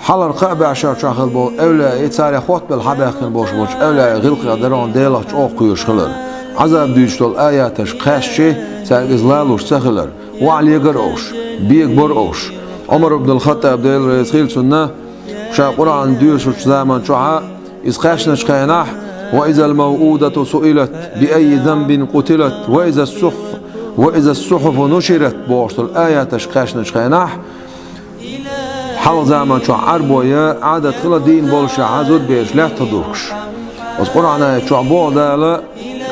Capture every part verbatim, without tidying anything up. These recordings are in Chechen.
Хьалхара кхаа бӀешерчохь хилла болу эвлаяъ, царех хоттабелла хьабаьхкина болуш болчу эвлаяийн гӀиллакхех дара хьуна Делах чӀогӀа кхоьруш хилар. Ӏазап дуьйцуш долу аяташ кхаьччи, цаьрга иза лалуш ца хилар. ВаӀа легара олуш, бегабора олуш. Ӏумар ибн ал-Хаттаб, Дела реза хила цунна, ша Къуръан доьшучу заман чохь иза кхаьчначу хенахь: «Ва изал мавъудату суилат, би айи занбин къутилат, ва изас сухь-, ва изас сухьуфу нушират», бохуш долу аяташ кхаьчначу хенахь, хьалха заман чохь Ӏарбойн Ӏадат хилла дийна боллушехь зудабераш лаьтта духкуш. Оцу Къуръан аят чохь боху Дала,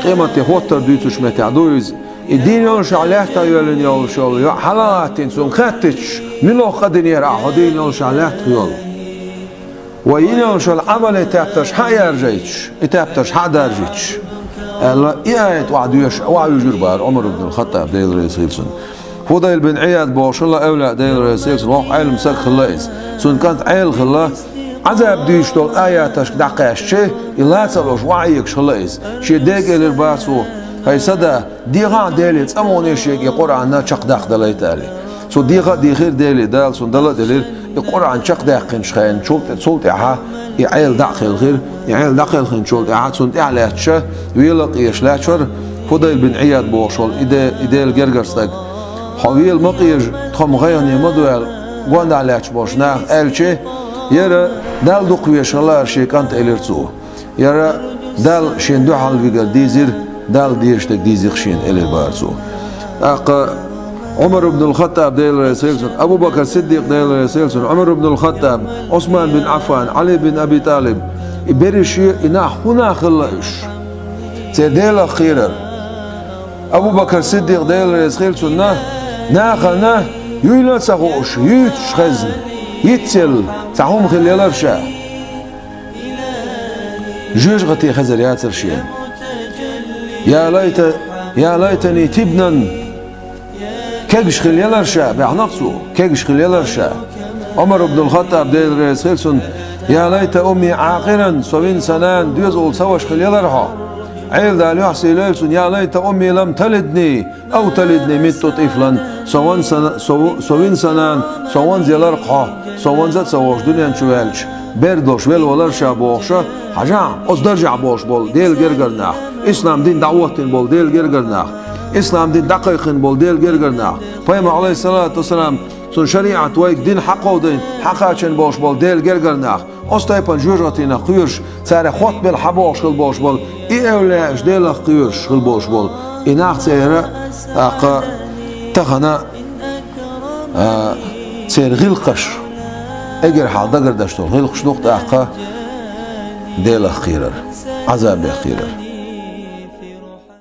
къематде хӀоттар дуьйцучу меттехь ду иза. И дийна йоллушехь лаьтта йоьллина йоллуш йолу йоӀ хьала а гӀаттийна, цунна хаьттича: «Мила къа динера ахьа хьо дийна йоллушехь лаьтта йолу?» Вай йина йолуш йолу Ӏамале тептарш хьа а яржайташ, и тептарш хьа а даржийташ, аьлла, и аят охьадоьшуш, охьавуьжур бара Ӏумар ибн ал-Хаттаб, Дела реза хила цунна. Фудайл бин Ӏияд бохуш хилла эвлаяъ, Дела реза хила цунна, воккха Ӏелам стаг хилла иза. Цуьнан кӀант Ӏела хилла, Ӏазап дуьйцуш долу аяташка дӀакхаьччи, и лаца а луш, охьаэгаш хилла иза. Шен дега элира бара цо: «ХӀай сан да, дехахь Деле, цкъа мукъане шега и Къуръан чекхдаккха далайта», аьлла. Цо деха а дийхира Деле, Дала цунна дала а делира, и Къуръан чекхдаьккхинчу хенахь, цул тӀе-, цул тӀаьхьа и Ӏела дӀа а кхелхира, и Ӏела дӀакхелхинчул тӀаьхьа цунна тӀаьхьа лаьтташ, вела а къежаш лаьтташ вара Фудайл бин Ӏияд бохуш волу и де-, и Делан гергара стаг. «Хьо вела ма къежа, тхо-м гӀайгӀане ма ду», аьлла, гонаха лаьтташ болчу наха аьлчи, яра Далла дукха везаш хилла хӀара шен кӀант, элира цо. Яра Далла шена дуьхьал вигар дийзира, Далла дезаш дерг дийзира шена, элира бара цо. ТӀаккха Ӏумар ибн ал-Хаттаб, Дела реза хила цунна, Абу Бакр Сиддикъ, Дела реза хила цунна, Ӏумар ибн ал-Хаттаб, Ӏусман бин Ӏаффан, Ӏали бин Аби ТӀалиб, и берриш а, и нах хӀун нах хилла уьш? Церан Делах кхерар. Абу Бакр Сиддикъ, Дела реза хила цунна, нахана юйла а ца хууш, юьйцуш хезна, йицъелла цхьа хӀума хилла елара ша. Жоьжахати хезар яцара шена. «Я лайта-, я лайтани тибнан», кегаш хилла елара ша, баьхнах цо, кегаш хилла елара ша. Ӏумар ибн ал-Хаттаб, Дела реза хила цунна: «Я лайта умми Ӏакъиран, со вина сан нана доьзал ца ваша хилла елара хьо». Ӏела Дала юьхь сийлойла цунна: «Я лайта умми лам талидни, ау талидни митту тӀифлан», со ван сан-, со, со вина сан нана, со ванза елара хьо, со ванза а ца вогӀуш дуьнен чу ваьлча, бер долуш велла валара ша бохуша, хьажахь, оцу даржехь болуш болу Делан гергара нах, ислам дин дӀахӀоттийна болу Делан гергара нах, ислам дин дӀакхайкхийна болу Делан гергара нах, пайхамар, Ӏалайхиссалату вассалам, цуьнан шариӀат вайга дина хьакховдийна, хьакхачийна болуш болу Делан гергара нах, оцу тайпана жоьжахатинах кхоьруш, царех хоттабелла хьабогӀуш хила болуш болу и эвлаяаш, Делах кхоьруш хила болуш болу и нах церан, тӀаккха тахана, а, церан гӀиллакхаш, эггара хьалха дагардеш долу гӀиллакхаш ду-кх тӀаккха Делах кхерар, Ӏазабех кхерар.